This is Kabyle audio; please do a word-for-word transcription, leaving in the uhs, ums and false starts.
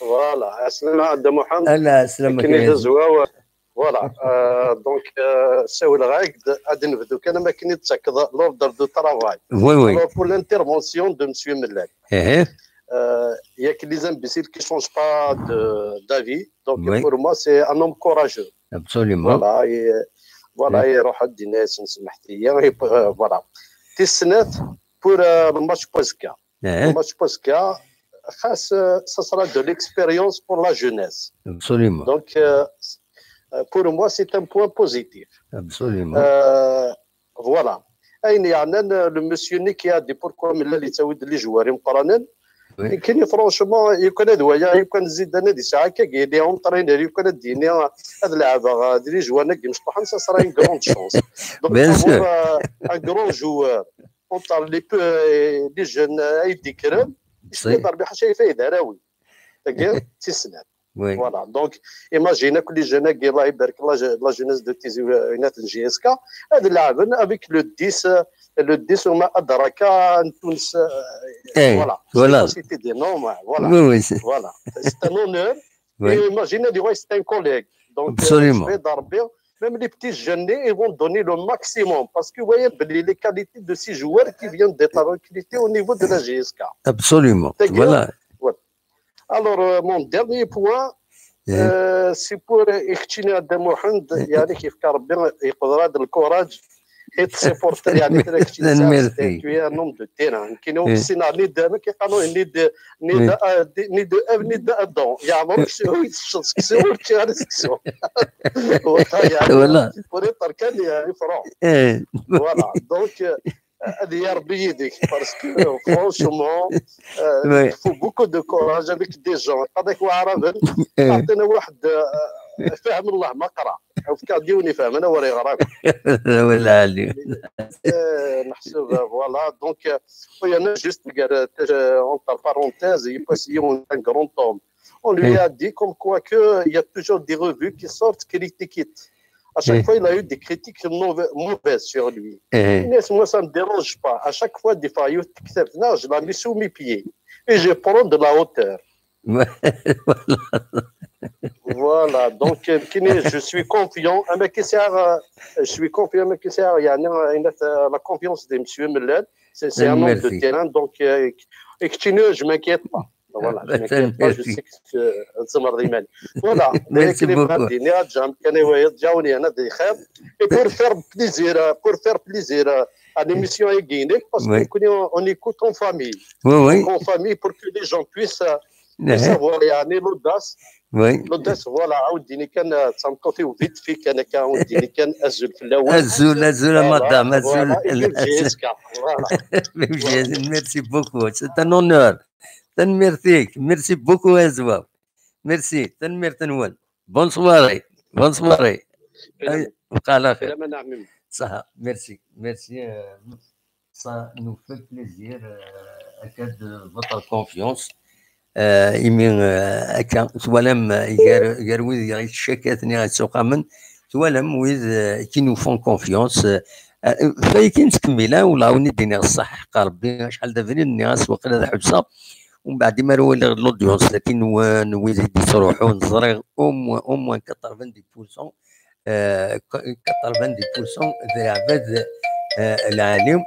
Voilà, aslama a Dda Muḥend. Ala, aslama. Akken i d azwaw. Voilà, euh, donc, euh, ssawleɣ-ak-d, ad nebdu kan am akken i d-tettakeḍ l'ordre de travail. Oui, oui. Alors, pour l'intervention de Monsieur Mellal, euh, il y a que les imbéciles qui changent pas de, d'avis. Donc, oui, pour moi, c'est un homme courageux. Absolument. Voilà, et, euh, voilà, oui, iruḥ ad d-yini ass n smeḥtiya, et, euh, voilà. Tis snat, pour, euh, le match n uzekka. Le match n uzekka, xas, euh, ça sera de l'expérience pour la jeunesse. Absolument. Donc, euh, euh, pour moi, c'est un point positif. Absolument. Euh, voilà. Ayen yeɛnan, euh, le monsieur-nni qui a dit pourquoi Mellal yettawi-d les joueurs imeqqranen. Oui. Nekkini, franchement, yukan ad waya, yukan Zidane ad yesɛa akka, yili entraîneur, yukan ad d-yini ad leɛbeɣ, euh, d les joueurs-agi imecṭuḥen, ça sera une grande chance. Donc, bien sûr, avoir, euh, un grand joueur entre les, euh, les jeunes, euh, ay d-yekkren, yesɛa ḍerbi ḥaca ifayed arawi. Tagi d tis snat. Oui. Voilà. Donc, imagine que les jeunes-agi, Allah ibarek, la je-, la jeunesse de Tizi, euh, Winat n J S K, ad leɛben avec le dix, euh, le dix, وما أدراك, n Tunes, euh, eh, voilà. Voilà. Je sais pas si t'es des noms, mais voilà. Oui, oui, c'est... Voilà. C'est un honneur. Oui. Et imagine, ad yuɣal, c'est un collègue. Donc, euh, absolument, je vais dire, même les petits jeunes, ils vont donner le maximum parce que, vous voyez, les qualités de ces joueurs qui viennent d'être recrutés au niveau de la J S K. Absolument. Voilà. Ouais. Alors, euh, mon dernier point, euh, c'est pour, euh, keččini a Dda Muḥend, yeɛni, ad k-yefk Rebbi, yeqder-ak-d le courage et de supporter, yeɛni, kra keččini, tu es un homme de terrain. Nekkini ur ssineɣ ni de, amek i qqaren, ni de, ni de, euh, ni de œuf, ni de dents. Yeɛmer ur teččiḍ seksu, ur ččiɣ ara seksu. Voilà, yeɛni, voilà, pour être kan, yeɛni, franc. Voilà, donc, euh, ad yili Rebbi yid-k, parce que, euh, franchement, euh, il faut beaucoup de courage avec des gens. Qad ak waɛraben, ɛṭina waḥed, euh, fahem Allah ma qra. Efk-aɣ-d yiwen ifehmen, awer iɣer akk. Wala ɛli. Euh, neḥseb, euh, voilà. Donc, euh, il y en a juste, euh, entre parenthèses, il passe un grand homme. On lui a dit comme quoi que il y a toujours des revues qui sortent critiquées. À chaque fois, il a eu des critiques mauvais-, mauvaises sur lui. Mais moi, ça me dérange pas. À chaque fois, des fois, il y a des critiques, je la mets sous mes pieds. Et je prends de la hauteur. Voilà. Voilà, donc, euh, nekkini, je suis confiant. Am akken sɛiɣ, euh, je suis confiant, am akken sɛiɣ, yeɛni, euh, la confiance de Monsieur Mellal. C'est, c'est un homme de terrain, donc, euh, et que tu ne, je m'inquiète pas. Voilà, je m'inquiète pas, je sais que, euh, tzemreḍ iman-ik. Voilà. Merci beaucoup. Ad d-iniɣ, ad ǧǧeɣ amkan i wayeḍ, ǧǧawen yana di xir. Et pour faire plaisir, euh, pour faire plaisir, euh, à l'émission-agi-inek, parce que nekkni, on, on écoute en famille. Oui, oui. Donc, en famille, pour que les gens puissent, euh, puissent avoir, yeɛni, l'audace. Oui. L'audace, voilà, ɛawed-ini kan, euh, d tameṭṭut-iw, vite fait kan akka, ɛawed-ini kan, azul fell-awen. Azul, azul a madame, azul. Voilà, et vive J S K. Voilà. Vive J S K, merci beaucoup, c'est un honneur. Tanemmirt-ik, merci beaucoup, azwaw. Merci, tanemmirt-nwen. Bonne soirée, bonne soirée. Bqa ɛla xir. Salam, a ɛemmi. Saha, merci, merci, euh, ça nous fait plaisir, euh, akka de votre confiance. Euh, imi, euh, akka, twalam, euh, gar, gar wid i yettcakaten, i yettsuqamen, twalam wid, euh, qui nous font confiance, euh, euh, faykin ttkemmileɣ, wala wen-d-iniɣ ṣṣeḥ, ḥeqqa Rebbi, acḥal d abrid nniɣ-as, waqila ad ḥebseɣ, umbeɛd imi ara waliɣ l'audience, lakin n, n wid i d-yettruḥun, ẓriɣ au moins, au moins quatre-vingt-dix pour cent, euh, quatre-vingt-dix pour cent d leɛbad, euh, lɛali.